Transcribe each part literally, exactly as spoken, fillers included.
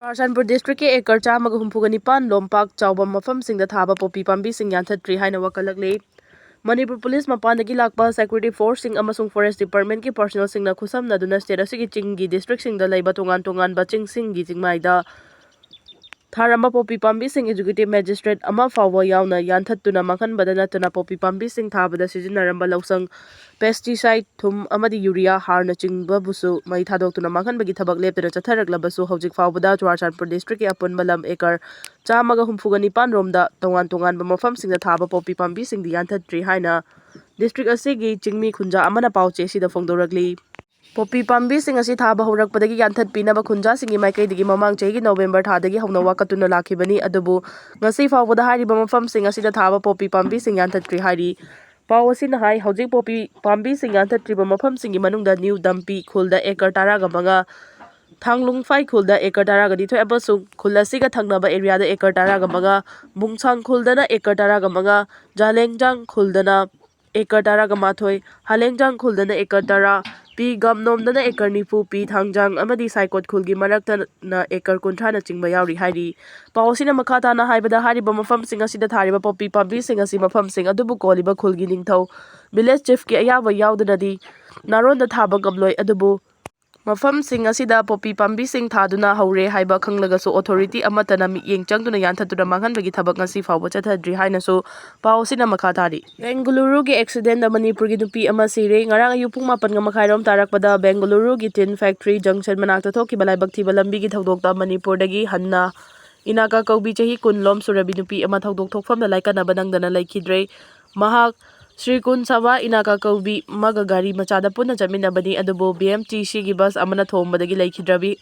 ꯆꯨꯔꯆꯥꯟꯄꯨꯔ ꯗꯤꯁꯇ꯭ꯔꯤꯛꯀꯤ ꯑꯦꯀꯔ ꯆꯥꯝꯃꯒ ꯍꯨꯝꯐꯨꯒ ꯅꯤꯄꯥꯟ ꯂꯣꯝꯄꯥꯛ ꯆꯥꯎꯕ ꯃꯐꯝꯁꯤꯡꯗ ꯊꯥꯕ ꯄꯣꯄꯤ ꯄꯥꯝꯕꯤꯁꯤꯡ ꯌꯥꯟꯊꯠꯇ꯭ꯔꯤ ꯍꯥꯏꯅ ꯋꯥꯀꯠꯂꯛꯂꯤ꯫ ꯃꯅꯤꯄꯨꯔ ꯄꯨꯂꯤꯁ ꯃꯄꯥꯟꯗꯒꯤ ꯂꯥꯛꯄ ꯁꯦꯀ꯭ꯌꯨꯔꯤꯇꯤ ꯐꯣꯔꯁꯁꯤꯡ ꯑꯃꯁꯨꯡ ꯐꯣꯔꯦꯁ ꯗꯤꯄꯥꯔꯠꯃꯦꯟꯠꯀꯤ ꯄꯔꯁꯣꯅꯦꯜꯁꯤꯡꯅ ꯈꯨꯠꯁꯝꯅꯗꯨꯅ ꯁ꯭ꯇꯦꯠ ꯑꯁꯤꯒꯤ ꯆꯤꯡꯒꯤ ꯗꯤꯁꯇ꯭ꯔꯤꯛꯁꯤꯡꯗ ꯂꯩꯕ ꯇꯣꯉꯥꯟ ꯇꯣꯉꯥꯟꯕ ꯆꯤꯡꯁꯤꯡꯒꯤ ꯆꯤꯡꯃꯥꯏꯗ ꯊꯥꯔꯝꯕ ꯄꯣꯄꯤ ꯄꯥꯝꯕꯤꯁꯤꯡ ꯑꯦꯛꯖꯤꯀ꯭ꯌꯨꯇꯤꯚ ꯃꯦꯖꯤꯁꯇ꯭ꯔꯦꯠ ꯑꯃ ꯐꯥꯎꯕ ꯌꯥꯎꯅ ꯌꯥꯟꯊꯠꯇꯨꯅ ꯃꯥꯡꯍꯟꯕꯗ ꯅꯠꯇꯅ ꯄꯣꯄꯤ ꯄꯥꯝꯕꯤꯁꯤꯡ ꯊꯥꯕꯗ ꯁꯤꯖꯤꯟꯅꯔꯝꯕ ꯂꯧꯁꯪ, ꯄꯦꯁꯇꯤꯁꯥꯏꯗ, ꯊꯨꯝ ꯑꯃꯗꯤ ꯌꯨꯔꯤꯌꯥ ꯍꯥꯔꯅꯆꯤꯡꯕꯕꯨꯁꯨ ꯃꯩ ꯊꯥꯗꯣꯛꯇꯨꯅ ꯃꯥꯡꯍꯟꯕꯒꯤ ꯊꯕꯛ ꯂꯦꯞꯇꯅ ꯆꯠꯊꯔꯛꯂꯕꯁꯨ ꯍꯧꯖꯤꯛ ꯐꯥꯎꯕꯗ ꯆꯨꯔꯆꯥꯟꯄꯨꯔ ꯗꯤꯁꯇ꯭ꯔꯤꯛꯀꯤ ꯑꯄꯨꯟꯕ ꯂꯝ ꯑꯦꯀꯔ ꯆꯥꯝꯃꯒ ꯍꯨꯝꯐꯨꯒ ꯅꯤꯄꯥꯟ ꯔꯣꯝꯗ ꯇꯣꯉꯥꯟ ꯇꯣꯉꯥꯟꯕ ꯃꯐꯝꯁꯤꯡꯗ ꯊꯥꯕ ꯄꯣꯄꯤ ꯄꯥꯝꯕꯤꯁꯤꯡꯗꯤ ꯌꯥꯟꯊꯠꯇ꯭ꯔꯤ ꯍꯥꯏꯅ ꯗꯤꯁꯇ꯭ꯔꯤꯛ ꯑꯁꯤꯒꯤ ꯆꯤꯡꯃꯤ ꯈꯨꯟꯖꯥ ꯑꯃꯅ ꯄꯥꯎ ꯆꯦ ꯑꯁꯤꯗ ꯐꯣꯡꯗꯣꯔꯛꯂꯤ꯫ ꯄꯣꯄꯤ ꯄꯥꯝꯕꯤꯁꯤꯡ ꯑꯁꯤ ꯊꯥꯕ ꯍꯧꯔꯛꯄꯗꯒꯤ ꯌꯥꯟꯊꯠꯄꯤꯅꯕ ꯈꯨꯟꯖꯥꯁꯤꯡꯒꯤ ꯃꯥꯏꯀꯩꯗꯒꯤ ꯃꯃꯥꯡ ꯆꯍꯤꯒꯤ ꯅꯣꯕꯦꯝꯕꯔ ꯊꯥꯗꯒꯤ ꯍꯧꯅ ꯋꯥꯀꯠꯇꯨꯅ ꯂꯥꯛꯈꯤꯕꯅꯤ꯫ ꯑꯗꯨꯕꯨ ꯉꯁꯤ ꯐꯥꯎꯕꯗ ꯍꯥꯏꯔꯤꯕ ꯃꯐꯝꯁꯤꯡ ꯑꯁꯤꯗ ꯊꯥꯕ ꯄꯣꯄꯤ ꯄꯥꯝꯕꯤꯁꯤꯡ ꯌꯥꯟꯊꯠꯇ꯭ꯔꯤ ꯍꯥꯏꯔꯤ꯫ ꯄꯥꯎ ꯑꯁꯤꯅ ꯍꯥꯏ, ꯍꯧꯖꯤꯛ ꯄꯣꯄꯤ ꯄꯥꯝꯕꯤꯁꯤꯡ ꯌꯥꯟꯊꯠꯇ꯭ꯔꯤꯕ ꯃꯐꯝꯁꯤꯡꯒꯤ ꯃꯅꯨꯡꯗ ꯅ꯭ꯌꯨ ꯗꯝꯄꯤ ꯈꯨꯜꯗ ꯑꯦꯀꯔ ꯇꯔꯥꯒ ꯃꯉꯥ, ꯊꯥꯡꯂꯨꯡꯐꯥꯏ ꯈꯨꯜꯗ ꯑꯦꯀꯔ ꯇꯔꯥꯒ ꯅꯤꯊꯣꯏ ꯑꯃꯁꯨꯡ ꯈꯨꯜ ꯑꯁꯤꯒ ꯊꯪꯅꯕ ꯑꯦꯔꯤꯌꯥꯗ ꯑꯦꯀꯔ ꯇꯔꯥꯒ ꯃꯉꯥ, ꯕꯨꯡꯁꯥꯡ ꯈꯨꯜꯗꯅ ꯑꯦꯀꯔ ꯇꯔꯥꯒ ꯃꯉꯥ, ꯖꯥꯂꯦꯡꯖꯥꯡ ꯈꯨꯜꯗꯅ ꯑꯦꯀꯔ ꯇꯔꯥꯒ ꯃꯥꯊꯣꯏ, ꯍꯥꯂꯦꯡꯖꯥꯡ ꯈꯨꯜꯗꯅ ꯑꯦꯀꯔ ꯇꯔꯥ, ꯄꯤ ꯒꯝꯅꯣꯝꯗꯅ ꯑꯦꯀꯔ ꯅꯤꯐꯨ, ꯄꯤ ꯊꯥꯡꯖꯥꯡ ꯑꯃꯗꯤ ꯁꯥꯏꯀꯣꯠ ꯈꯨꯜꯒꯤ ꯃꯔꯛꯇꯅ ꯑꯦꯀꯔ ꯀꯨꯟꯊ꯭ꯔꯥꯅꯆꯤꯡꯕ ꯌꯥꯎꯔꯤ ꯍꯥꯏꯔꯤ꯫ ꯄꯥꯎ ꯑꯁꯤꯅ ꯃꯈꯥ ꯇꯥꯅ ꯍꯥꯏꯕꯗ, ꯍꯥꯏꯔꯤꯕ ꯃꯐꯝꯁꯤꯡ ꯑꯁꯤꯗ ꯊꯥꯔꯤꯕ ꯄꯣꯄꯤ ꯄꯥꯝꯕꯤꯁꯤꯡ ꯑꯁꯤ ꯃꯐꯝꯁꯤꯡ ꯑꯗꯨꯕꯨ ꯀꯣꯜꯂꯤꯕ ꯈꯨꯜꯒꯤ ꯅꯤꯡꯊꯧ, ꯚꯤꯂꯦꯖ ꯆꯤꯐꯀꯤ ꯑꯌꯥꯕ ꯌꯥꯎꯗꯅꯗꯤ ꯅꯥꯔꯣꯟꯗ ꯊꯥꯕ ꯉꯝꯂꯣꯏ꯫ ꯑꯗꯨꯕꯨ ꯃꯐꯝꯁꯤꯡ ꯑꯁꯤꯗ ꯄꯣꯄꯤ ꯄꯥꯝꯕꯤꯁꯤꯡ ꯊꯥꯗꯨꯅ ꯍꯧꯔꯦ ꯍꯥꯏꯕ ꯈꯪꯂꯒꯁꯨ ꯑꯣꯊꯣꯔꯤꯇꯤ ꯑꯃꯠꯇꯅ ꯃꯤꯠꯌꯦꯡ ꯆꯪꯗꯨꯅ ꯌꯥꯟꯊꯠꯇꯨꯅ ꯃꯥꯡꯍꯟꯕꯒꯤ ꯊꯕꯛ ꯉꯁꯤ ꯐꯥꯎꯕ ꯆꯠꯊꯗ꯭ꯔꯤ ꯍꯥꯏꯅꯁꯨ ꯄꯥꯎ ꯑꯁꯤꯅ ꯃꯈꯥ ꯇꯥꯔꯤ꯫ ꯕꯦꯡꯒꯂꯨꯔꯨꯒꯤ ꯑꯦꯛꯁꯤꯗꯦꯟꯗ ꯃꯅꯤꯄꯨꯔꯒꯤ ꯅꯨꯄꯤ ꯑꯃ ꯁꯤꯔꯦ꯫ ꯉꯔꯥꯡ ꯑꯌꯨꯛ ꯄꯨꯡ ꯃꯥꯄꯟꯒ ꯃꯈꯥꯏꯔꯣꯝ ꯇꯥꯔꯛꯄꯗ ꯕꯦꯡꯒꯂꯨꯔꯨꯒꯤ ꯇꯤꯟ ꯐꯦꯛꯇ꯭ꯔꯤ ꯖꯪꯁꯟ ꯃꯅꯥꯛꯇ ꯊꯣꯛꯈꯤꯕ ꯂꯥꯏꯕꯛ ꯊꯤꯕ ꯂꯝꯕꯤꯒꯤ ꯊꯧꯗꯣꯛꯇ ꯃꯅꯤꯄꯨꯔꯗꯒꯤ ꯍꯟꯅ ꯏꯅꯥꯀꯥ ꯀꯧꯕꯤ ꯆꯍꯤ ꯀꯨꯟ ꯂꯣꯝ ꯁꯨꯔꯕꯤ ꯅꯨꯄꯤ ꯑꯃ ꯊꯧꯗꯣꯛ ꯊꯣꯛꯐꯝꯗ ꯂꯥꯏꯀꯠꯅꯕ ꯅꯪꯗꯅ ꯂꯩꯈꯤꯗ꯭ꯔꯦ꯫ ꯃꯍꯥꯛ ꯁ꯭ꯔꯤꯀꯨꯟ ꯁꯚꯥ ꯏꯅꯥꯀꯥ ꯀꯧꯕꯤ ꯑꯃꯒ ꯒꯥꯔꯤ ꯃꯆꯥꯗ ꯄꯨꯟꯅ ꯆꯠꯃꯤꯟꯅꯕꯅꯤ, ꯑꯗꯨꯕꯨ ꯕꯤ ꯑꯦꯝ ꯇꯤ ꯁꯤꯒꯤ ꯕꯁ ꯑꯃꯅ ꯊꯣꯝꯕꯗꯒꯤ ꯂꯩꯈꯤꯗ꯭ꯔꯕꯤ꯫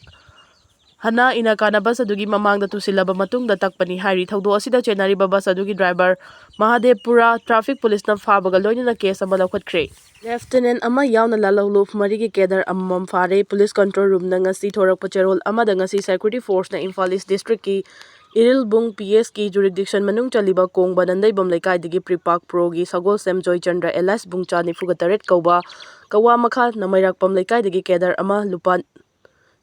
ꯍꯅꯥ ꯏꯅꯥꯀꯥꯅ ꯕꯁ ꯑꯗꯨꯒꯤ ꯃꯃꯥꯡꯗ ꯇꯨꯁꯤꯜꯂꯕ ꯃꯇꯨꯡꯗ ꯇꯛꯄꯅꯤ ꯍꯥꯏꯔꯤ꯫ ꯊꯧꯗꯣꯛ ꯑꯁꯤꯗ ꯆꯦꯟꯅꯔꯤꯕ ꯕꯁ ꯑꯗꯨꯒꯤ ꯗ꯭ꯔꯥꯏꯚꯔ ꯃꯍꯥꯗꯦꯕꯄꯨꯔꯥ ꯇ꯭ꯔꯥꯐꯤꯛ ꯄꯨꯂꯤꯁꯅ ꯐꯥꯕꯒ ꯂꯣꯏꯅꯅ ꯀꯦꯁ ꯑꯃ ꯂꯧꯈꯠꯈ꯭ꯔꯦ꯫ ꯂꯦꯐꯇꯤꯅꯦꯟꯠ ꯑꯃ ꯌꯥꯎꯅ ꯂꯥꯜꯍꯧꯂꯨꯞ ꯃꯔꯤꯒꯤ ꯀꯦꯗꯔ ꯑꯃꯃꯝ ꯐꯥꯔꯦ꯫ ꯄꯨꯂꯤꯁ ꯀꯟꯇ꯭ꯔꯣꯜ ꯔꯨꯝꯅ ꯉꯁꯤ ꯊꯣꯔꯛꯄ ꯆꯦꯔꯣꯜ ꯑꯃꯗ ꯉꯁꯤ ꯁꯦꯀ꯭ꯌꯨꯔꯤꯇꯤ ꯐꯣꯔꯁꯅ ꯏꯝꯐꯥꯜ ꯏꯁ ꯗꯤꯁꯇ꯭ꯔꯤꯛꯀꯤ ꯏꯔꯤꯜꯕꯨꯡ ꯄꯤ ꯑꯦꯁꯀꯤ ꯖꯨꯔꯤꯗꯤꯛꯁꯟ ꯃꯅꯨꯡ ꯆꯜꯂꯤꯕ ꯀꯣꯡꯕ ꯅꯟꯗꯩꯕꯝ ꯂꯩꯀꯥꯏꯗꯒꯤ ꯄ꯭ꯔꯤꯄꯥꯛ ꯄ꯭ꯔꯣꯒꯤ ꯁꯒꯣꯜꯁꯦꯝ ꯖꯣꯏꯆꯟꯗ꯭ꯔ ꯑꯦꯂꯥꯏꯁ ꯕꯨꯡꯆꯥ ꯅꯤꯐꯨꯒ ꯇꯔꯦꯠ ꯀꯧꯕ ꯀꯋꯥ ꯃꯈꯥ ꯅꯃꯩꯔꯥꯛꯄꯝ ꯂꯩꯀꯥꯏꯗꯒꯤ ꯀꯦꯗꯔ ꯑꯃ ꯂꯨꯄꯥ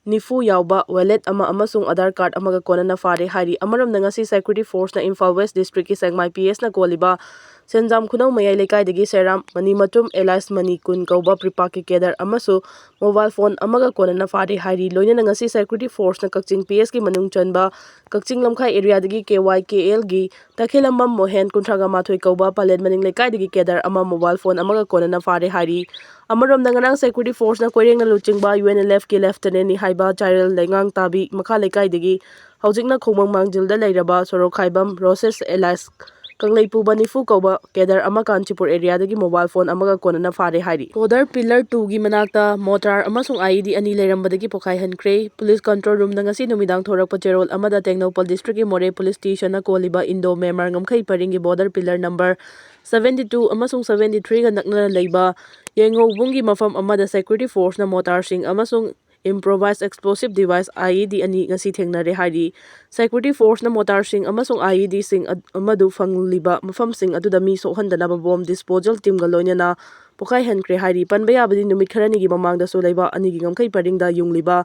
ꯅꯤꯐꯨ ꯌꯥꯎꯕ wallet ꯑꯃ ꯑꯃꯁꯨꯡ Aadhaar card ꯑꯃꯒ ꯀꯣꯟꯅꯅ ꯐꯥꯔꯦ ꯍꯥꯏꯔꯤ꯫ ꯑꯃꯔꯣꯝꯗ, ꯉꯁꯤ Security Forceꯅ ꯏꯝꯐꯥꯜ West Districtꯀꯤ ꯁꯦꯛꯃꯥꯏ PS ꯅ ꯀꯣꯜꯂꯤꯕ ꯁꯦꯟꯖꯥꯝ ꯈꯨꯅꯧ ꯃꯌꯥꯏ ꯂꯩꯀꯥꯏꯗꯒꯤ ꯁꯦꯔꯥꯝ, ꯃꯅꯤꯃꯆꯨꯝ alias ꯃꯅꯤ ꯀꯨꯟ ꯀꯧꯕ ꯄ꯭ꯔꯤꯄꯥꯛꯀꯤ cadre ꯑꯃꯁꯨ mobile phone ꯑꯃꯒ ꯀꯣꯟꯅꯅ ꯐꯥꯔꯦ ꯍꯥꯏꯔꯤ꯫ ꯂꯣꯏꯅꯅ ꯉꯁꯤ Security Forceꯅ ꯀꯛꯆꯤꯡ PSꯀꯤ ꯃꯅꯨꯡ ꯆꯟꯕ ꯀꯛꯆꯤꯡ ꯂꯝꯈꯥꯏ areaꯗꯒꯤ KYKLꯒꯤ ꯇꯈꯦꯂꯝꯕꯝ ꯃꯣꯍꯦꯟ, ꯀꯨꯟꯊ꯭ꯔꯥꯒ ꯃꯥꯊꯣꯏ ꯀꯧꯕ ꯄꯂꯦꯟ ꯃꯅꯤꯡ ꯂꯩꯀꯥꯏꯗꯒꯤ cadre ꯑꯃ mobile phone ꯑꯃꯒ ꯀꯣꯟꯅꯅ ꯐꯥꯔꯦ ꯍꯥꯏꯔꯤ꯫ ꯑꯃꯔꯣꯝꯗ, ꯉꯔꯥꯡ Security Forceꯅ ꯀꯣꯏꯔꯦꯡꯅ ꯂꯨꯆꯤꯡꯕ UNLFꯀꯤ lieutenantꯅꯤ ꯍꯥꯏꯕ ꯆꯥꯏꯔꯦꯜ ꯂꯩꯉꯥꯡ ꯇꯥꯕꯤ ꯃꯈꯥ ꯂꯩꯀꯥꯏꯗꯒꯤ ꯍꯧꯖꯤꯛꯅ ꯈꯣꯡꯃꯪ ꯃꯥꯡꯖꯤꯜꯗ ꯂꯩꯔꯕ ꯁꯣꯔꯣꯛꯈꯥꯏꯕꯝ ꯔꯣꯁꯦꯁ alias ꯀꯪꯂꯩꯄꯨꯕ ꯅꯤꯐꯨ ꯀꯧꯕ cadre ꯑꯃ ꯀꯥꯟꯆꯤꯄꯨꯔ areaꯗꯒꯤ mobile phone ꯑꯃꯒ ꯀꯣꯟꯅꯅ ꯐꯥꯔꯦ ꯍꯥꯏꯔꯤ꯫ Border Pillar twoꯒꯤ ꯃꯅꯥꯛꯇ mortar ꯑꯃꯁꯨꯡ IED ꯑꯅꯤ ꯂꯩꯔꯝꯕꯗꯒꯤ ꯄꯣꯈꯥꯏꯍꯟꯈ꯭ꯔꯦ꯫ Police control roomꯗ ꯉꯁꯤ ꯅꯨꯃꯤꯗꯥꯡ ꯊꯣꯔꯛꯄ ꯆꯦꯔꯣꯜ ꯑꯃꯗ ꯇꯦꯡꯅꯧꯄꯜ districtꯀꯤ ꯃꯣꯔꯦ police stationꯅ ꯀꯣꯜꯂꯤꯕ Indo-Myanmar ꯉꯝꯈꯩ ꯄꯔꯤꯡꯒꯤ border pillar number seventy two ꯑꯃꯁꯨꯡ seventy threeꯒ ꯅꯛꯅꯅ ꯂꯩꯕ ꯌꯦꯡꯉꯧꯕꯨꯡꯒꯤ ꯃꯐꯝ ꯑꯃꯗ Security Forceꯅ mortarꯁꯤꯡ ꯑꯃꯁꯨꯡ improvised explosive device IED ꯑꯅꯤ ꯉꯁꯤ ꯊꯦꯡꯅꯔꯦ ꯍꯥꯏꯔꯤ꯫ Security Forceꯅ mortarꯁꯤꯡ ꯑꯃꯁꯨꯡ IEDꯁꯤꯡ ꯑꯗ-, ꯑꯃꯗꯨ ꯐꯪꯂꯤꯕ ꯃꯐꯝꯁꯤꯡ ꯑꯗꯨꯗ ꯃꯤ ꯁꯣꯛꯍꯟꯗꯅꯕ bomb disposal teamꯒ ꯂꯣꯏꯅꯅ ꯄꯣꯈꯥꯏꯍꯟꯈ꯭ꯔꯦ ꯍꯥꯏꯔꯤ꯫ ꯄꯟꯕ ꯌꯥꯕꯗꯤ, ꯅꯨꯃꯤꯠ ꯈꯔꯅꯤꯒꯤ ꯃꯃꯥꯡꯗꯁꯨ ꯂꯩꯕꯥꯛ ꯑꯅꯤꯒꯤ ꯉꯝꯈꯩ ꯄꯔꯤꯡꯗ ꯌꯨꯡꯂꯤꯕ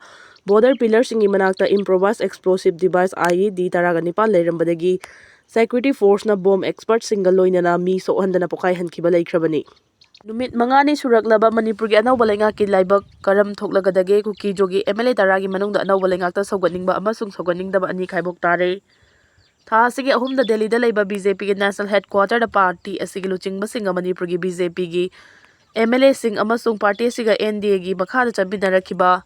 border pillarꯁꯤꯡꯒꯤ ꯃꯅꯥꯛꯇ improvised explosive device IED ꯇꯔꯥꯒ ꯅꯤꯄꯥꯟ ꯂꯩꯔꯝꯕꯗꯒꯤ Security Forceꯅ bomb expertꯁꯤꯡꯒ ꯂꯣꯏꯅꯅ ꯃꯤ ꯁꯣꯛꯍꯟꯗꯅ ꯄꯣꯈꯥꯏꯍꯟꯈꯤꯕ ꯂꯩꯈ꯭ꯔꯕꯅꯤ꯫ ꯅꯨꯃꯤꯠ ꯃꯉꯥꯅꯤ ꯁꯨꯔꯛꯂꯕ ꯃꯅꯤꯄꯨꯔꯒꯤ ꯑꯅꯧꯕ ꯂꯩꯉꯥꯛꯀꯤ ꯂꯥꯏꯕꯛ ꯀꯔꯝ ꯊꯣꯛꯂꯒꯗꯒꯦ? ꯀꯨꯀꯤꯖꯣꯒꯤ MLA ꯇꯔꯥꯒꯤ ꯃꯅꯨꯡꯗ ꯑꯅꯧꯕ ꯂꯩꯉꯥꯛꯇ ꯁꯧꯒꯠꯅꯤꯡꯕ ꯑꯃꯁꯨꯡ ꯁꯧꯒꯠꯅꯤꯡꯗꯕ ꯑꯅꯤ ꯈꯥꯏꯕꯣꯛ ꯇꯥꯔꯦ꯫ ꯊꯥ ꯑꯁꯤꯒꯤ ꯑꯍꯨꯝꯗ ꯗꯦꯜꯂꯤꯗ ꯂꯩꯕ BJPꯒꯤ national headquarterꯗ party ꯑꯁꯤꯒꯤ ꯂꯨꯆꯤꯡꯕꯁꯤꯡꯒ ꯃꯅꯤꯄꯨꯔꯒꯤ BJPꯒꯤ MLAꯁꯤꯡ ꯑꯃꯁꯨꯡ party ꯑꯁꯤꯒ NDAꯒꯤ ꯃꯈꯥꯗ ꯆꯠꯃꯤꯟꯅꯔꯛꯈꯤꯕ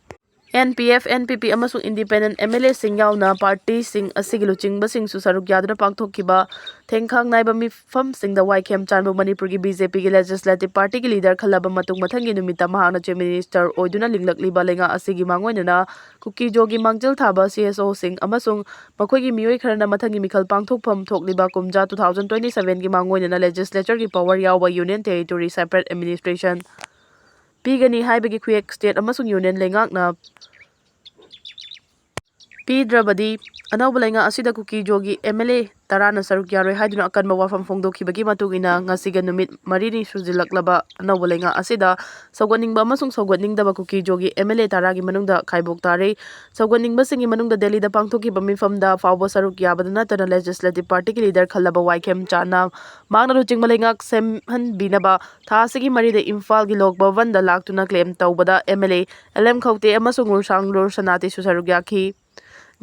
NPF, NPP ꯑꯃꯁꯨꯡ independent MLAꯁꯤꯡ ꯌꯥꯎꯅ partyꯁꯤꯡ ꯑꯁꯤꯒꯤ ꯂꯨꯆꯤꯡꯕꯁꯤꯡꯁꯨ ꯁꯔꯨꯛ ꯌꯥꯗꯨꯅ ꯄꯥꯡꯊꯣꯛꯈꯤꯕ ꯊꯦꯡꯈꯥꯡ ꯅꯥꯏꯕ ꯃꯤꯐꯝꯁꯤꯡꯗ ꯋꯥꯏꯈꯦꯝ ꯆꯥꯟꯕꯨ ꯃꯅꯤꯄꯨꯔꯒꯤ BJPꯒꯤ legislative partyꯒꯤ leader ꯈꯜꯂꯕ ꯃꯇꯨꯡ, ꯃꯊꯪꯒꯤ ꯅꯨꯃꯤꯠꯇ ꯃꯍꯥꯛꯅ Chief Minister ꯑꯣꯏꯗꯨꯅ ꯂꯤꯡꯂꯛꯂꯤꯕ ꯂꯩꯉꯥꯛ ꯑꯁꯤꯒꯤ ꯃꯥꯡꯑꯣꯏꯅꯅ ꯀꯨꯀꯤꯖꯣꯒꯤ ꯃꯥꯡꯖꯤꯜ ꯊꯥꯕ CSOꯁꯤꯡ ꯑꯃꯁꯨꯡ ꯃꯈꯣꯏꯒꯤ ꯃꯤꯑꯣꯏ ꯈꯔꯅ ꯃꯊꯪꯒꯤ ꯃꯤꯈꯜ ꯄꯥꯡꯊꯣꯛꯐꯝ ꯊꯣꯛꯂꯤꯕ ꯀꯨꯝꯖꯥ two thousand twenty sevenꯒꯤ ꯃꯥꯡꯑꯣꯏꯅꯅ legislatureꯒꯤ power ꯌꯥꯎꯕ union territory separate administration ꯄꯤꯒꯅꯤ ꯍꯥꯏꯕꯒꯤ ꯈꯨꯌꯦꯛ state ꯑꯃꯁꯨꯡ union ꯂꯩꯉꯥꯛꯅ ꯄꯤꯗ꯭ꯔꯕꯗꯤ ꯑꯅꯧꯕ ꯂꯩꯉꯥꯛ ꯑꯁꯤꯗ ꯀꯨꯀꯤꯖꯣꯒꯤ ꯑꯦꯝ ꯑꯦꯜ ꯑꯦ ꯇꯔꯥꯅ ꯁꯔꯨꯛ ꯌꯥꯔꯣꯏ ꯍꯥꯏꯗꯨꯅ ꯑꯀꯟꯕ ꯋꯥꯐꯝ ꯐꯣꯡꯗꯣꯛꯈꯤꯕꯒꯤ ꯃꯇꯨꯡ ꯏꯟꯅ ꯉꯁꯤꯒ ꯅꯨꯃꯤꯠ ꯃꯔꯤꯅꯤ ꯁꯨꯖꯤꯜꯂꯛꯂꯕ ꯑꯅꯧꯕ ꯂꯩꯉꯥꯛ ꯑꯁꯤꯗ ꯁꯧꯒꯠꯅꯤꯡꯕ ꯑꯃꯁꯨꯡ ꯁꯧꯒꯠꯅꯤꯡꯗꯕ ꯀꯨꯀꯤꯖꯣꯒꯤ ꯑꯦꯝ ꯑꯦꯜ ꯑꯦ ꯇꯔꯥꯒꯤ ꯃꯅꯨꯡꯗ ꯈꯥꯏꯕꯣꯛ ꯇꯥꯔꯦ꯫ ꯁꯧꯒꯠꯅꯤꯡꯕꯁꯤꯡꯒꯤ ꯃꯅꯨꯡꯗ ꯗꯦꯜꯂꯤꯗ ꯄꯥꯡꯊꯣꯛꯈꯤꯕ ꯃꯤꯐꯝꯗ ꯐꯥꯎꯕ ꯁꯔꯨꯛ ꯌꯥꯕꯗ ꯅꯠꯇꯅ ꯂꯦꯖꯤꯁꯂꯦꯇꯤꯚ ꯄꯥꯔꯇꯤꯒꯤ ꯂꯤꯗꯔ ꯈꯜꯂꯕ ꯋꯥꯏ ꯈꯦꯝꯆꯥꯟꯅ ꯃꯍꯥꯛꯅ ꯂꯨꯆꯤꯡꯕ ꯂꯩꯉꯥꯛ ꯁꯦꯝꯍꯟꯕꯤꯅꯕ ꯊꯥ ꯑꯁꯤꯒꯤ ꯃꯔꯤꯗ ꯏꯝꯐꯥꯜꯒꯤ ꯂꯣꯛ ꯚꯕꯟꯗ ꯂꯥꯛꯇꯨꯅ ꯀ꯭ꯂꯦꯝ ꯇꯧꯕꯗ M L A L M Khaute ꯑꯃꯁꯨꯡ ꯉꯨꯔꯁꯥꯡꯂꯨꯔ ꯁꯅꯥꯇꯤꯁꯨ ꯁꯔꯨꯛ ꯌꯥꯈꯤ꯫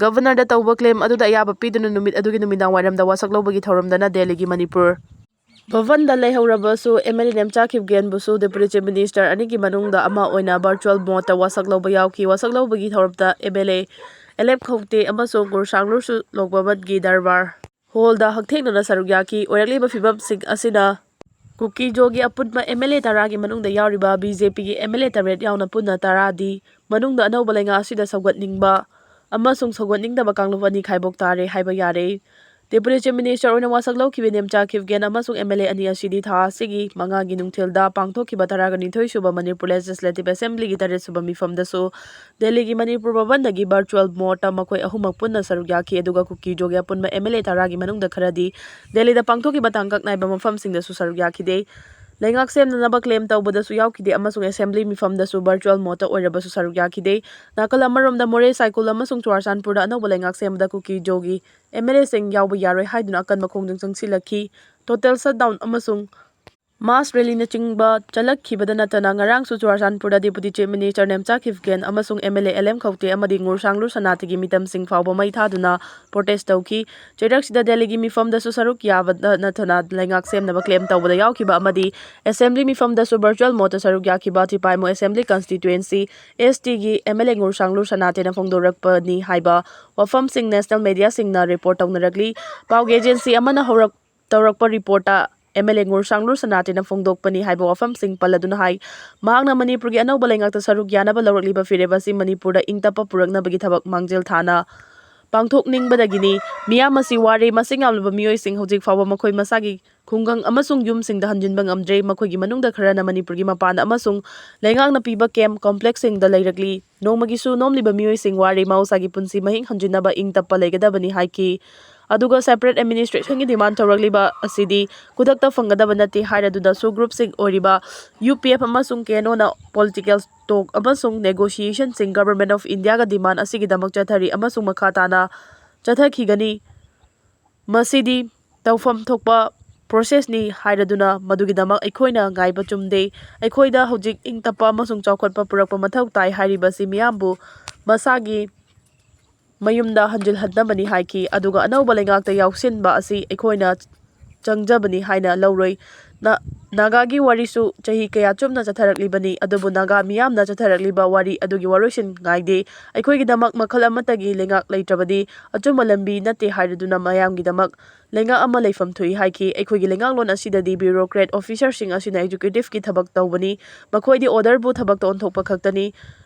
ꯒꯕꯔꯅꯔꯗ ꯇꯧꯕ ꯀ꯭ꯂꯦꯝ ꯑꯗꯨꯗ ꯑꯌꯥꯕ ꯄꯤꯗꯨꯅ ꯅꯨꯃꯤꯠ ꯑꯗꯨꯒꯤ ꯅꯨꯃꯤꯗꯥꯡ ꯋꯥꯏꯔꯝꯗ ꯋꯥꯁꯛ ꯂꯧꯕꯒꯤ ꯊꯧꯔꯝꯗꯅ ꯗꯦꯜꯂꯤꯒꯤ ꯃꯅꯤꯄꯨꯔ ꯚꯕꯟꯗ ꯂꯩꯍꯧꯔꯕꯁꯨ ꯑꯦꯝ ꯑꯦꯜ ꯑꯦ ꯅꯦꯝꯆꯥ ꯈꯤꯞꯒꯦꯟꯕꯨꯁꯨ ꯗꯦꯄꯨꯇꯤ ꯆꯤꯐ ꯃꯤꯅꯤꯁꯇꯔ ꯑꯅꯤꯒꯤ ꯃꯅꯨꯡꯗ ꯑꯃ ꯑꯣꯏꯅ ꯚꯔꯆꯨꯋꯦꯜ ꯃꯣꯗꯇ ꯋꯥꯁꯛ ꯂꯧꯕ ꯌꯥꯎꯈꯤ꯫ ꯋꯥꯁꯛ ꯂꯧꯕꯒꯤ ꯊꯧꯔꯝꯗ M L A L M Khaute ꯑꯃꯁꯨꯡ ꯉꯨꯔꯁꯥꯡꯂꯨꯔꯁꯨ ꯂꯣꯛ ꯚꯕꯟꯒꯤ ꯗꯔꯕꯥꯔ ꯍꯣꯜꯗ ꯍꯛꯊꯦꯡꯅꯅ ꯁꯔꯨꯛ ꯌꯥꯈꯤ꯫ ꯑꯣꯏꯔꯛꯂꯤꯕ ꯐꯤꯕꯝꯁꯤꯡ ꯑꯁꯤꯅ ꯀꯨꯀꯤꯖꯣꯒꯤ ꯑꯄꯨꯟꯕ ꯑꯦꯝ ꯑꯦꯜ ꯑꯦ ꯇꯔꯥꯒꯤ ꯃꯅꯨꯡꯗ ꯌꯥꯎꯔꯤꯕ ꯕꯤ ꯖꯦ ꯄꯤꯒꯤ ꯑꯦꯝ ꯑꯦꯜ ꯑꯦ ꯇꯔꯦꯠ ꯌꯥꯎꯅ ꯄꯨꯟꯅ ꯇꯔꯥꯗꯤ ꯃꯅꯨꯡꯗ ꯑꯅꯧꯕ ꯂꯩꯉꯥꯛ ꯑꯁꯤꯗ ꯁꯧꯒꯠꯅꯤꯡꯕ ꯑꯃꯁꯨꯡ ꯁꯧꯒꯠꯅꯤꯡꯗꯕ ꯀꯥꯡꯂꯨꯞ ꯑꯅꯤ ꯈꯥꯏꯕꯣꯛ ꯇꯥꯔꯦ ꯍꯥꯏꯕ ꯌꯥꯔꯦ꯫ ꯗꯦꯄꯨꯇꯤ ꯆꯤꯐ ꯃꯤꯅꯤꯁꯇꯔ ꯑꯣꯏꯅ ꯋꯥꯁꯛ ꯂꯧꯈꯤꯕ ꯅꯦꯝꯆꯥ ꯈꯤꯞꯒꯦꯟ ꯑꯃꯁꯨꯡ ꯑꯦꯝ ꯑꯦꯜ ꯑꯦ ꯑꯅꯤ ꯑꯁꯤꯗꯤ ꯊꯥ ꯑꯁꯤꯒꯤ ꯃꯉꯥꯒꯤ ꯅꯨꯡꯊꯤꯜꯗ ꯄꯥꯡꯊꯣꯛꯈꯤꯕ ꯇꯔꯥꯒ ꯅꯤꯊꯣꯏ ꯁꯨꯕ ꯃꯅꯤꯄꯨꯔ ꯂꯦꯖꯤꯁꯂꯦꯇꯤꯚ ꯑꯦꯁꯦꯝꯕ꯭ꯂꯤꯒꯤ ꯇꯔꯦꯠ ꯁꯨꯕ ꯃꯤꯐꯝꯗꯁꯨ ꯗꯦꯜꯂꯤꯒꯤ ꯃꯅꯤꯄꯨꯔ ꯚꯕꯟꯗꯒꯤ ꯚꯔꯆꯨꯋꯦꯜ ꯃꯣꯗꯇ ꯃꯈꯣꯏ ꯑꯍꯨꯝꯃꯛ ꯄꯨꯟꯅ ꯁꯔꯨꯛ ꯌꯥꯈꯤ꯫ ꯑꯗꯨꯒ ꯀꯨꯀꯤꯖꯣꯒꯤ ꯑꯄꯨꯟꯕ ꯑꯦꯝ ꯑꯦꯜ ꯑꯦ ꯇꯔꯥꯒꯤ ꯃꯅꯨꯡꯗ ꯈꯔꯗꯤ ꯗꯦꯜꯂꯤꯗ ꯄꯥꯡꯊꯣꯛꯈꯤꯕ ꯇꯥꯡꯀꯛ ꯅꯥꯏꯕ ꯃꯐꯝꯁꯤꯡꯗꯁꯨ ꯁꯔꯨꯛ ꯌꯥꯈꯤꯗꯦ꯫ ꯂꯩꯉꯥꯛ ꯁꯦꯝꯅꯅꯕ ꯀ꯭ꯂꯦꯝ ꯇꯧꯕꯗꯁꯨ ꯌꯥꯎꯈꯤꯗꯦ ꯑꯃꯁꯨꯡ ꯑꯦꯁꯦꯝꯕ꯭ꯂꯤ ꯃꯤꯐꯝꯗꯁꯨ ꯚꯔꯆꯨꯋꯦꯜ ꯃꯣꯗꯇ ꯑꯣꯏꯔꯕꯁꯨ ꯁꯔꯨꯛ ꯌꯥꯈꯤꯗꯦ꯫ ꯅꯥꯀꯜ ꯑꯃꯔꯣꯝꯗ ꯃꯣꯔꯦ, ꯁꯥꯏꯀꯨꯜ ꯑꯃꯁꯨꯡ ꯆꯨꯔꯥꯆꯥꯟꯄꯨꯔꯗ ꯑꯅꯧꯕ ꯂꯩꯉꯥꯛ ꯁꯦꯝꯕꯗ ꯀꯨꯀꯤꯖꯣꯒꯤ ꯑꯦꯝ ꯑꯦꯜ ꯑꯦꯁꯤꯡ ꯌꯥꯎꯕ ꯌꯥꯔꯣꯏ ꯍꯥꯏꯗꯨꯅ ꯑꯀꯟꯕ ꯈꯣꯡꯖꯪ ꯆꯪꯁꯤꯜꯂꯛꯈꯤ꯫ ꯇꯣꯇꯦꯜ ꯁꯠꯗꯥꯎꯟ ꯑꯃꯁꯨꯡ ꯃꯥꯁ ꯔꯦꯂꯤꯅꯆꯤꯡꯕ ꯆꯠꯂꯛꯈꯤꯕꯗ ꯅꯠꯇꯅ ꯉꯔꯥꯡꯁꯨ ꯆꯨꯔꯥꯆꯥꯟꯄꯨꯔꯗ ꯗꯦꯄꯨꯇꯤ ꯆꯤꯐ ꯃꯤꯅꯤꯁꯇꯔ ꯅꯦꯝꯆꯥ ꯈꯤꯞꯒꯦꯟ ꯑꯃꯁꯨꯡ M L A L M Khaute ꯑꯃꯗꯤ ꯉꯨꯔꯁꯥꯡꯂꯨ ꯁꯅꯥꯇꯤꯒꯤ ꯃꯤꯇꯝꯁꯤꯡ ꯐꯥꯎꯕ ꯃꯩ ꯊꯥꯗꯨꯅ ꯄ꯭ꯔꯣꯇꯦꯁ ꯇꯧꯈꯤ꯫ ꯆꯩꯔꯛꯁꯤꯗ ꯗꯦꯜꯂꯤꯒꯤ ꯃꯤꯐꯝꯗꯁꯨ ꯁꯔꯨꯛ ꯌꯥꯕꯗ ꯅꯠꯇꯅ ꯂꯩꯉꯥꯛ ꯁꯦꯝꯅꯕ ꯀ꯭ꯂꯦꯝ ꯇꯧꯕꯗ ꯌꯥꯎꯈꯤꯕ ꯑꯃꯗꯤ ꯑꯦꯁꯦꯝꯕ꯭ꯂꯤ ꯃꯤꯐꯝꯗꯁꯨ ꯚꯔꯆꯨꯋꯦꯜ ꯃꯣꯗꯇ ꯁꯔꯨꯛ ꯌꯥꯈꯤꯕ ꯇꯤꯄꯥꯏꯃꯨ ꯑꯦꯁꯦꯝꯕ꯭ꯂꯤ ꯀꯟꯁꯇꯤꯇ꯭ꯋꯦꯟꯁꯤ ꯑꯦꯁ ꯇꯤꯒꯤ ꯑꯦꯝ ꯑꯦꯜ ꯑꯦ ꯉꯨꯔꯁꯥꯡꯂꯨ ꯁꯅꯥꯇꯦꯅ ꯐꯣꯡꯗꯣꯔꯛꯄꯅꯤ ꯍꯥꯏꯕ ꯋꯥꯐꯝꯁꯤꯡ ꯅꯦꯁꯅꯦꯜ ꯃꯦꯗꯤꯌꯥꯁꯤꯡꯅ ꯔꯤꯄꯣꯔꯠ ꯇꯧꯅꯔꯛꯂꯤ꯫ ꯄꯥꯎꯒꯤ ꯑꯦꯖꯦꯟꯁꯤ ꯑꯃꯅ ꯍꯧꯔꯛ ꯇꯧꯔꯛꯄ ꯔꯤꯄꯣꯔꯠꯇ ꯑꯦꯝ ꯑꯦꯜ ꯑꯦ ꯉꯨꯔꯁꯥꯡꯂꯨ ꯁꯅꯥꯇꯦꯅ ꯐꯣꯡꯗꯣꯛꯄꯅꯤ ꯍꯥꯏꯕ ꯋꯥꯐꯝꯁꯤꯡ ꯄꯜꯂꯗꯨꯅ ꯍꯥꯏ, ꯃꯍꯥꯛꯅ ꯃꯅꯤꯄꯨꯔꯒꯤ ꯑꯅꯧꯕ ꯂꯩꯉꯥꯛꯇ ꯁꯔꯨꯛ ꯌꯥꯅꯕ ꯂꯧꯔꯛꯂꯤꯕ ꯐꯤꯔꯦꯞ ꯑꯁꯤ ꯃꯅꯤꯄꯨꯔꯗ ꯏꯪ ꯇꯞꯄ ꯄꯨꯔꯛꯅꯕꯒꯤ ꯊꯕꯛ ꯃꯥꯡꯖꯤꯜ ꯊꯥꯅ ꯄꯥꯡꯊꯣꯛꯅꯤꯡꯕꯗꯒꯤꯅꯤ꯫ ꯃꯤꯌꯥꯝ ꯑꯁꯤ ꯋꯥꯔꯦ, ꯃꯁꯤꯡ ꯌꯥꯝꯂꯕ ꯃꯤꯑꯣꯏꯁꯤꯡ ꯍꯧꯖꯤꯛ ꯐꯥꯎꯕ ꯃꯈꯣꯏ ꯃꯁꯥꯒꯤ ꯈꯨꯡꯒꯪ ꯑꯃꯁꯨꯡ ꯌꯨꯝꯁꯤꯡꯗ ꯍꯟꯖꯤꯟꯕ ꯉꯝꯗ꯭ꯔꯦ꯫ ꯃꯈꯣꯏꯒꯤ ꯃꯅꯨꯡꯗ ꯈꯔꯅ ꯃꯅꯤꯄꯨꯔꯒꯤ ꯃꯄꯥꯟꯗ ꯑꯃꯁꯨꯡ ꯂꯩꯉꯥꯛꯅ ꯄꯤꯕ ꯀꯦꯝꯞ ꯀꯣꯝꯄ꯭ꯂꯦꯛꯁꯁꯤꯡꯗ ꯂꯩꯔꯛꯂꯤ꯫ ꯅꯣꯡꯃꯒꯤꯁꯨ ꯅꯣꯝꯂꯤꯕ ꯃꯤꯑꯣꯏꯁꯤꯡ ꯋꯥꯔꯦ, ꯃꯍꯧꯁꯥꯒꯤ ꯄꯨꯟꯁꯤ ꯃꯍꯤꯡ ꯍꯟꯖꯤꯟꯅꯕ ꯏꯪ ꯇꯞꯄ ꯂꯩꯒꯗꯕꯅꯤ ꯍꯥꯏꯈꯤ꯫ ꯑꯗꯨꯒ separate administrationꯒꯤ demand ꯇꯧꯔꯛꯂꯤꯕ ꯑꯁꯤꯗꯤ ꯈꯨꯗꯛꯇ ꯐꯪꯒꯗꯕ ꯅꯠꯇꯦ ꯍꯥꯏꯔꯗꯨꯅꯁꯨ groupꯁꯤꯡ ꯑꯣꯏꯔꯤꯕ UPF ꯑꯃꯁꯨꯡ KNOꯅ political talk ꯑꯃꯁꯨꯡ negotiationꯁꯤꯡ Government of Indiaꯒ demand ꯑꯁꯤꯒꯤꯗꯃꯛ ꯆꯠꯊꯔꯤ ꯑꯃꯁꯨꯡ ꯃꯈꯥ ꯇꯥꯅ ꯆꯠꯊꯈꯤꯒꯅꯤ꯫ ꯃꯁꯤꯗꯤ ꯇꯧꯐꯝ ꯊꯣꯛꯄ processꯅꯤ ꯍꯥꯏꯔꯗꯨꯅ ꯃꯗꯨꯒꯤꯗꯃꯛ ꯑꯩꯈꯣꯏꯅ ꯉꯥꯏꯕ ꯆꯨꯝꯗꯦ꯫ ꯑꯩꯈꯣꯏꯗ ꯍꯧꯖꯤꯛ ꯏꯪ ꯇꯞꯄ ꯑꯃꯁꯨꯡ ꯆꯥꯎꯈꯠꯄ ꯄꯨꯔꯛꯄ ꯃꯊꯧ ꯇꯥꯏ ꯍꯥꯏꯔꯤꯕꯁꯤ ꯃꯤꯌꯥꯝꯕꯨ ꯃꯁꯥꯒꯤ ꯃꯌꯨꯝꯗ ꯍꯟꯖꯤꯜꯍꯟꯅꯕꯅꯤ ꯍꯥꯏꯈꯤ꯫ ꯑꯗꯨꯒ ꯑꯅꯧꯕ ꯂꯩꯉꯥꯛꯇ ꯌꯥꯎꯁꯤꯟꯕ ꯑꯁꯤ ꯑꯩꯈꯣꯏꯅ ꯆꯪꯖꯕꯅꯤ ꯍꯥꯏꯅ ꯂꯧꯔꯣꯏ꯫ ꯅ-, ꯅꯥꯒꯥꯒꯤ ꯋꯥꯔꯤꯁꯨ ꯆꯍꯤ ꯀꯌꯥ ꯆꯨꯞꯅ ꯆꯠꯊꯔꯛꯂꯤꯕꯅꯤ, ꯑꯗꯨꯕꯨ ꯅꯥꯒꯥ ꯃꯤꯌꯥꯝꯅ ꯆꯠꯊꯔꯛꯂꯤꯕ ꯋꯥꯔꯤ ꯑꯗꯨꯒꯤ ꯋꯥꯔꯣꯏꯁꯤꯟ ꯉꯥꯏꯗꯦ꯫ ꯑꯩꯈꯣꯏꯒꯤꯗꯃꯛ ꯃꯈꯜ ꯑꯃꯠꯇꯒꯤ ꯂꯩꯉꯥꯛ ꯂꯩꯇ꯭ꯔꯕꯗꯤ ꯑꯆꯨꯝꯕ ꯂꯝꯕꯤ ꯅꯠꯇꯦ ꯍꯥꯏꯔꯗꯨꯅ ꯃꯌꯥꯝꯒꯤꯗꯃꯛ ꯂꯩꯉꯥꯛ ꯑꯃ ꯂꯩꯐꯝ ꯊꯣꯛꯏ ꯍꯥꯏꯈꯤ꯫ ꯑꯩꯈꯣꯏꯒꯤ ꯂꯩꯉꯥꯛꯂꯣꯟ ꯑꯁꯤꯗꯗꯤ bureaucrat officerꯁꯤꯡ ꯑꯁꯤꯅ executiveꯀꯤ ꯊꯕꯛ ꯇꯧꯕꯅꯤ꯫ ꯃꯈꯣꯏꯗꯤ orderꯕꯨ ꯊꯕꯛꯇ ꯑꯣꯟꯊꯣꯛꯄ ꯈꯛꯇꯅꯤ꯫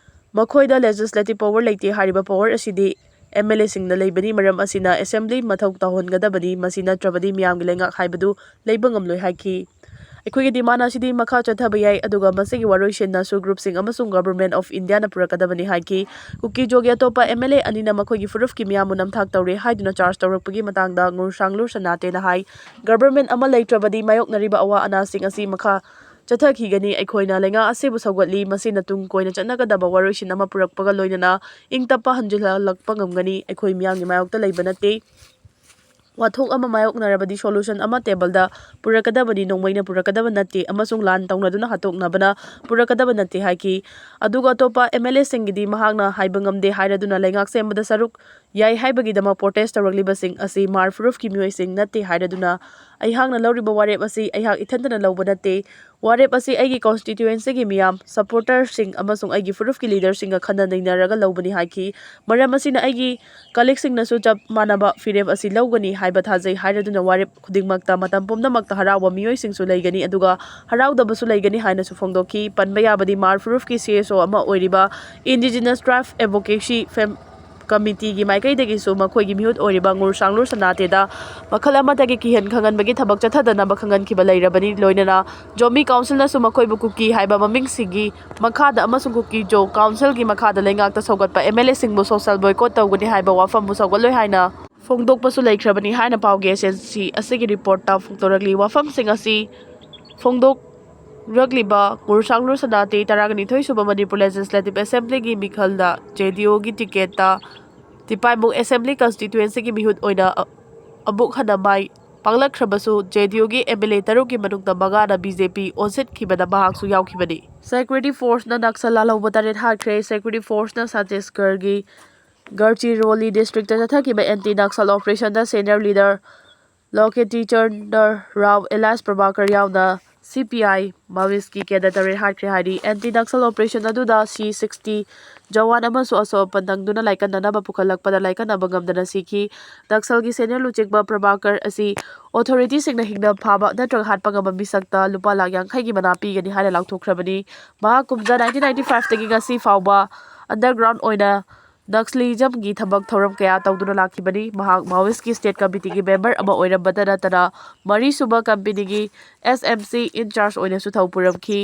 ꯃꯈꯣꯏꯗ legislative power ꯂꯩꯇꯦ꯫ ꯍꯥꯏꯔꯤꯕ power ꯑꯁꯤꯗꯤ MLAꯁꯤꯡꯅ ꯂꯩꯕꯅꯤ꯫ ꯃꯔꯝ ꯑꯁꯤꯅ assembly ꯃꯊꯧ ꯇꯧꯍꯟꯒꯗꯕꯅꯤ꯫ ꯃꯁꯤ ꯅꯠꯇ꯭ꯔꯕꯗꯤ ꯃꯤꯌꯥꯝꯒꯤ ꯂꯩꯉꯥꯛ ꯍꯥꯏꯕꯗꯨ ꯂꯩꯕ ꯉꯝꯂꯣꯏ ꯍꯥꯏꯈꯤ꯫ ꯑꯩꯈꯣꯏꯒꯤ demand ꯑꯁꯤꯗꯤ ꯃꯈꯥ ꯆꯠꯊꯕ ꯌꯥꯏ, ꯑꯗꯨꯒ ꯃꯁꯤꯒꯤ ꯋꯥꯔꯣꯏꯁꯤꯟꯅꯁꯨ groupꯁꯤꯡ ꯑꯃꯁꯨꯡ Government of Indiaꯅ ꯄꯨꯔꯛꯀꯗꯕꯅꯤ ꯍꯥꯏꯈꯤ꯫ ꯀꯨꯀꯤ-ꯖꯣꯒꯤ ꯑꯇꯣꯞꯄ MLA ꯑꯅꯤꯅ ꯃꯈꯣꯏꯒꯤ ꯐꯨꯔꯨꯞꯀꯤ ꯃꯤꯌꯥꯝꯕꯨ ꯅꯝꯊꯥꯛ ꯇꯧꯔꯦ ꯍꯥꯏꯗꯨꯅ charge ꯇꯧꯔꯛꯄꯒꯤ ꯃꯇꯥꯡꯗ ꯉꯨꯔꯁꯥꯡꯂꯨꯔ ꯁꯅꯥꯇꯦꯅ ꯍꯥꯏ, Government ꯑꯃ ꯂꯩꯇ꯭ꯔꯕꯗꯤ ꯃꯥꯌꯣꯛꯅꯔꯤꯕ ꯑꯋꯥ ꯑꯅꯥꯁꯤꯡ ꯑꯁꯤ ꯃꯈꯥ ꯆꯠꯊꯈꯤꯒꯅꯤ꯫ ꯑꯩꯈꯣꯏꯅ ꯂꯩꯉꯥꯛ ꯑꯁꯤꯕꯨ ꯁꯧꯒꯠꯂꯤ꯫ ꯃꯁꯤꯅ ꯇꯨꯡ ꯀꯣꯏꯅ ꯆꯠꯅꯒꯗꯕ ꯋꯥꯔꯣꯏꯁꯤꯟ ꯑꯃ ꯄꯨꯔꯛꯄꯒ ꯂꯣꯏꯅꯅ ꯏꯪ ꯇꯞꯄ ꯍꯟꯖꯤꯜꯍꯜꯂꯛꯄ ꯉꯝꯒꯅꯤ꯫ ꯑꯩꯈꯣꯏ ꯃꯤꯌꯥꯝꯒꯤ ꯃꯥꯌꯣꯛꯇ ꯂꯩꯕ ꯅꯠꯇꯦ꯫ ꯋꯥꯊꯣꯛ ꯑꯃ ꯃꯥꯌꯣꯛꯅꯔꯕꯗꯤ solution ꯑꯃ tableꯗ ꯄꯨꯔꯛꯀꯗꯕꯅꯤ, ꯅꯣꯡꯃꯩꯅ ꯄꯨꯔꯛꯀꯗꯕ ꯅꯠꯇꯦ ꯑꯃꯁꯨꯡ ꯂꯥꯟ ꯇꯧꯅꯗꯨꯅ ꯍꯥꯠꯇꯣꯛꯅꯕꯅ ꯄꯨꯔꯛꯀꯗꯕ ꯅꯠꯇꯦ ꯍꯥꯏꯈꯤ꯫ ꯑꯗꯨꯒ ꯑꯇꯣꯞꯄ MLAꯁꯤꯡꯒꯤꯗꯤ ꯃꯍꯥꯛꯅ ꯍꯥꯏꯕ ꯉꯝꯗꯦ ꯍꯥꯏꯔꯗꯨꯅ ꯂꯩꯉꯥꯛ ꯁꯦꯝꯕꯗ ꯁꯔꯨꯛ ꯌꯥꯏ ꯍꯥꯏꯕꯒꯤꯗꯃꯛ protest ꯇꯧꯔꯛꯂꯤꯕꯁꯤꯡ ꯑꯁꯤ ꯃꯥꯔ ꯐꯨꯔꯨꯞꯀꯤ ꯃꯤꯑꯣꯏꯁꯤꯡ ꯅꯠꯇꯦ ꯍꯥꯏꯔꯗꯨꯅ ꯑꯩꯍꯥꯛꯅ ꯂꯧꯔꯤꯕ ꯋꯥꯔꯦꯞ ꯑꯁꯤ ꯑꯩꯍꯥꯛ ꯏꯊꯟꯇꯅ ꯂꯧꯕ ꯅꯠꯇꯦ꯫ ꯋꯥꯔꯦꯞ ꯑꯁꯤ ꯑꯩꯒꯤ constituencyꯒꯤ ꯃꯤꯌꯥꯝ, supporterꯁꯤꯡ ꯑꯃꯁꯨꯡ ꯑꯩꯒꯤ ꯐꯨꯔꯨꯞꯀꯤ leaderꯁꯤꯡꯒ ꯈꯟꯅ ꯅꯩꯅꯔꯒ ꯂꯧꯕꯅꯤ ꯍꯥꯏꯈꯤ꯫ ꯃꯔꯝ ꯑꯁꯤꯅ ꯑꯩꯒꯤ colleagueꯁꯤꯡꯅꯁꯨ ꯆꯞ ꯃꯥꯟꯅꯕ ꯐꯤꯔꯦꯞ ꯑꯁꯤ ꯂꯧꯒꯅꯤ ꯍꯥꯏꯕ ꯊꯥꯖꯩ ꯍꯥꯏꯔꯗꯨꯅ ꯋꯥꯔꯦꯞ ꯈꯨꯗꯤꯡꯃꯛꯇ ꯃꯇꯝ ꯄꯨꯝꯅꯃꯛꯇ ꯍꯔꯥꯎꯕ ꯃꯤꯑꯣꯏꯁꯤꯡꯁꯨ ꯂꯩꯒꯅꯤ, ꯑꯗꯨꯒ ꯍꯔꯥꯎꯗꯕꯁꯨ ꯂꯩꯒꯅꯤ ꯍꯥꯏꯅꯁꯨ ꯐꯣꯡꯗꯣꯛꯈꯤ꯫ ꯄꯟꯕ ꯌꯥꯕꯗꯤ ꯃꯥꯔ ꯐꯨꯔꯨꯞꯀꯤ CSO ꯑꯃ ꯑꯣꯏꯔꯤꯕ Indigenous Tribe Advocacy Fem-, ꯀꯃꯤꯇꯤꯒꯤ ꯃꯥꯏꯀꯩꯗꯒꯤꯁꯨ ꯃꯈꯣꯏꯒꯤ ꯃꯤꯍꯨꯠ ꯑꯣꯏꯔꯤꯕ ꯉꯨꯔꯁꯥꯡꯂꯨꯔ ꯁꯅꯥꯇꯦꯗ ꯃꯈꯜ ꯑꯃꯠꯇꯒꯤ ꯀꯤꯍꯟ ꯈꯪꯍꯟꯕꯒꯤ ꯊꯕꯛ ꯆꯠꯊꯗꯅꯕ ꯈꯪꯍꯟꯈꯤꯕ ꯂꯩꯔꯕꯅꯤ꯫ ꯂꯣꯏꯅꯅ ꯖꯣꯃꯤ ꯀꯥꯎꯟꯁꯤꯜꯅꯁꯨ ꯃꯈꯣꯏꯕꯨ ꯀꯨꯀꯤ ꯍꯥꯏꯕ ꯃꯃꯤꯡꯁꯤꯒꯤ ꯃꯈꯥꯗ ꯑꯃꯁꯨꯡ ꯀꯨꯀꯤ ꯖꯣ ꯀꯥꯎꯟꯁꯤꯜꯒꯤ ꯃꯈꯥꯗ ꯂꯩꯉꯥꯛꯇ ꯁꯧꯒꯠꯄ ꯑꯦꯝ ꯑꯦꯜ ꯑꯦꯁꯤꯡꯕꯨ ꯁꯣꯁꯦꯜ ꯕꯣꯏꯀꯣꯠ ꯇꯧꯒꯅꯤ ꯍꯥꯏꯕ ꯋꯥꯐꯝꯕꯨ ꯁꯧꯒꯠꯂꯣꯏ ꯍꯥꯏꯅ ꯐꯣꯡꯗꯣꯛꯄꯁꯨ ꯂꯩꯈ꯭ꯔꯕꯅꯤ ꯍꯥꯏꯅ ꯄꯥꯎꯒꯤ ꯑꯦꯖꯦꯟꯁꯤ ꯑꯁꯤꯒꯤ ꯔꯤꯄꯣꯔꯠꯇ ꯐꯣꯡꯗꯣꯔꯛꯂꯤ꯫ ꯋꯥꯐꯝꯁꯤꯡ ꯑꯁꯤ ꯐꯣꯡꯗꯣꯛꯂꯛꯂꯤꯕ ꯉꯨꯔꯁꯥꯡꯂꯨꯔ ꯁꯅꯥꯇꯦ ꯇꯔꯥꯒ ꯅꯤꯊꯣꯏ ꯁꯨꯕ ꯃꯅꯤꯄꯨꯔ ꯂꯦꯖꯤꯁꯂꯦꯇꯤꯚ ꯑꯦꯁꯦꯝꯕ꯭ꯂꯤꯒꯤ ꯃꯤꯈꯜꯗ ꯖꯦ ꯗꯤ ꯌꯨꯒꯤ ꯇꯤꯀꯦꯠꯇ ꯇꯤꯄꯥꯏꯃꯨꯛ ꯑꯦꯁꯦꯝꯕ꯭ꯂꯤ ꯀꯟꯁꯇꯤꯇ꯭ꯋꯦꯟꯁꯤꯒꯤ ꯃꯤꯍꯨꯠ ꯑꯣꯏꯅ ꯑ-, ꯑꯃꯨꯛ ꯍꯟꯅ ꯃꯥꯏ ꯄꯥꯛꯂꯛꯈ꯭ꯔꯕꯁꯨ, ꯖꯦ ꯗꯤ ꯌꯨꯒꯤ ꯑꯦꯝ ꯑꯦꯜ ꯑꯦ ꯇꯔꯨꯛꯀꯤ ꯃꯅꯨꯡꯗ ꯃꯉꯥꯅ ꯕꯤ ꯖꯦ ꯄꯤ ꯑꯣꯟꯁꯤꯟꯈꯤꯕꯗ ꯃꯍꯥꯛꯁꯨ ꯌꯥꯎꯈꯤꯕꯅꯤ꯫ ꯁꯦꯀ꯭ꯌꯨꯔꯤꯇꯤ ꯐꯣꯔꯁꯅ ꯅꯛꯁꯜ ꯂꯥꯜꯍꯧꯕ ꯇꯔꯦꯠ ꯍꯥꯠꯈ꯭ꯔꯦ꯫ ꯁꯦꯀ꯭ꯌꯨꯔꯤꯇꯤ ꯐꯣꯔꯁꯅ ꯁꯠꯇꯤꯁꯒꯔꯒꯤ ꯒꯔꯆꯤꯔꯣꯂꯤ ꯗꯤꯁꯇ꯭ꯔꯤꯛꯇ ꯆꯠꯊꯈꯤꯕ ꯑꯦꯟꯇꯤ ꯅꯛꯁꯜ ꯑꯣꯄꯔꯦꯁꯟꯗ senior leader Lokheti Chandra Rao alias Prabhakar ꯌꯥꯎꯅ ꯁꯤ ꯄꯤ ꯑꯥꯏ ꯃꯥꯋꯤꯁꯀꯤ ꯀꯦꯗꯔ ꯇꯔꯦꯠ ꯍꯥꯠꯈ꯭ꯔꯦ ꯍꯥꯏꯔꯤ꯫ ꯑꯦꯟꯇꯤ ꯅꯛꯁꯜ ꯑꯣꯄꯔꯦꯁꯟ ꯑꯗꯨꯗ ꯁꯤ ꯁꯤꯛꯁꯇꯤ ꯖꯋꯥꯟ ꯑꯃꯁꯨ ꯑꯁꯣꯛ ꯑꯄꯟ ꯅꯪꯗꯨꯅ ꯂꯥꯏꯀꯠꯅꯅꯕ ꯄꯨꯈꯠꯂꯛꯄꯗ ꯂꯥꯏꯀꯠꯅꯕ ꯉꯝꯗꯅ ꯁꯤꯈꯤ꯫ ꯅꯛꯁꯜꯒꯤ ꯁꯦꯅꯤꯌꯔ ꯂꯨꯆꯤꯡꯕ ꯄ꯭ꯔꯚꯥꯀꯔ ꯑꯁꯤ ꯑꯣꯊꯣꯔꯤꯇꯤꯁꯤꯡꯅ ꯍꯤꯡꯅ ꯐꯥꯕ ꯅꯠꯇ꯭ꯔꯒ ꯍꯥꯠꯄ ꯉꯝꯕ ꯃꯤꯁꯛꯇ ꯂꯨꯄꯥ ꯂꯥꯈ ꯌꯥꯡꯈꯩꯒꯤ ꯃꯅꯥ ꯄꯤꯒꯅꯤ ꯍꯥꯏꯅ ꯂꯥꯎꯊꯣꯛꯈ꯭ꯔꯕꯅꯤ꯫ ꯃꯍꯥꯛ ꯀꯨꯝꯖꯥ ꯅꯥꯏꯟꯇꯤꯟ ꯅꯥꯏꯟꯇꯤ ꯐꯥꯏꯚꯇꯒꯤ ꯉꯁꯤ ꯐꯥꯎꯕ ꯑꯟꯗꯔꯒ꯭ꯔꯥꯎꯟ ꯑꯣꯏꯅ ꯅꯛꯁꯂꯤꯖꯝꯒꯤ ꯊꯕꯛ ꯊꯧꯔꯝ ꯀꯌꯥ ꯇꯧꯗꯨꯅ ꯂꯥꯛꯈꯤꯕꯅꯤ꯫ ꯃꯍꯥꯛ ꯃꯥꯋꯤꯁꯀꯤ ꯁ꯭ꯇꯦꯠ ꯀꯃꯤꯇꯤꯒꯤ ꯃꯦꯝꯕꯔ ꯑꯃ ꯑꯣꯏꯔꯝꯕꯇ ꯅꯠꯇꯅ ꯃꯔꯤꯁꯨꯕ ꯀꯝꯄꯦꯅꯤꯒꯤ ꯑꯦꯁ ꯑꯦꯝ ꯁꯤ ꯏꯟꯆꯥꯔꯖ ꯑꯣꯏꯅꯁꯨ ꯊꯧ ꯄꯨꯔꯝꯈꯤ꯫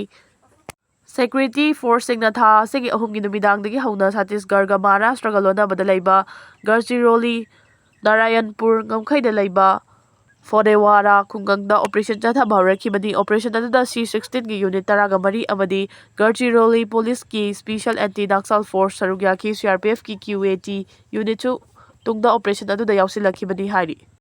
ꯁꯦꯀ꯭ꯌꯨꯔꯤꯇꯤ ꯐꯣꯔꯁꯁꯤꯡꯅ ꯊꯥ ꯑꯁꯤꯒꯤ ꯑꯍꯨꯝꯒꯤ ꯅꯨꯃꯤꯗꯥꯡꯗꯒꯤ ꯍꯧꯅ ꯁꯠꯇꯤꯁꯒꯔꯒ ꯃꯍꯥꯔꯥꯁꯇ꯭ꯔꯒ ꯂꯣꯟꯅꯕꯗ ꯂꯩꯕ ꯒꯔꯆꯤꯔꯣꯂꯤ, ꯅꯥꯔꯥꯌꯟꯄꯨꯔ ꯉꯝꯈꯩꯗ ꯂꯩꯕ ꯐꯣꯗꯦꯋꯥꯔꯥ ꯈꯨꯡꯒꯪꯗ ꯑꯣꯄꯔꯦꯁꯟ ꯆꯠꯊꯕ ꯍꯧꯔꯛꯈꯤꯕꯅꯤ꯫ ꯑꯣꯄꯔꯦꯁꯟ ꯑꯗꯨꯗ ꯁꯤ ꯁꯤꯛꯁꯇꯤꯟꯒꯤ ꯌꯨꯅꯤꯠ ꯇꯔꯥꯒ ꯃꯔꯤ ꯑꯃꯗꯤ ꯒꯔꯆꯤꯔꯣꯂꯤ ꯄꯨꯂꯤꯁꯀꯤ ꯁ꯭ꯄꯤꯁꯦꯜ ꯑꯦꯟꯇꯤ ꯅꯛꯁꯜ ꯐꯣꯔꯁ ꯁꯔꯨꯛ ꯌꯥꯈꯤ꯫ ꯁꯤ ꯑꯥꯔ ꯄꯤ ꯑꯦꯐꯀꯤ ꯀ꯭ꯌꯨ ꯑꯦ ꯇꯤ ꯌꯨꯅꯤꯠꯁꯨ ꯇꯨꯡꯗ ꯑꯣꯄꯔꯦꯁꯟ ꯑꯗꯨꯗ ꯌꯥꯎꯁꯤꯜꯂꯛꯈꯤꯕꯅꯤ ꯍꯥꯏꯔꯤ꯫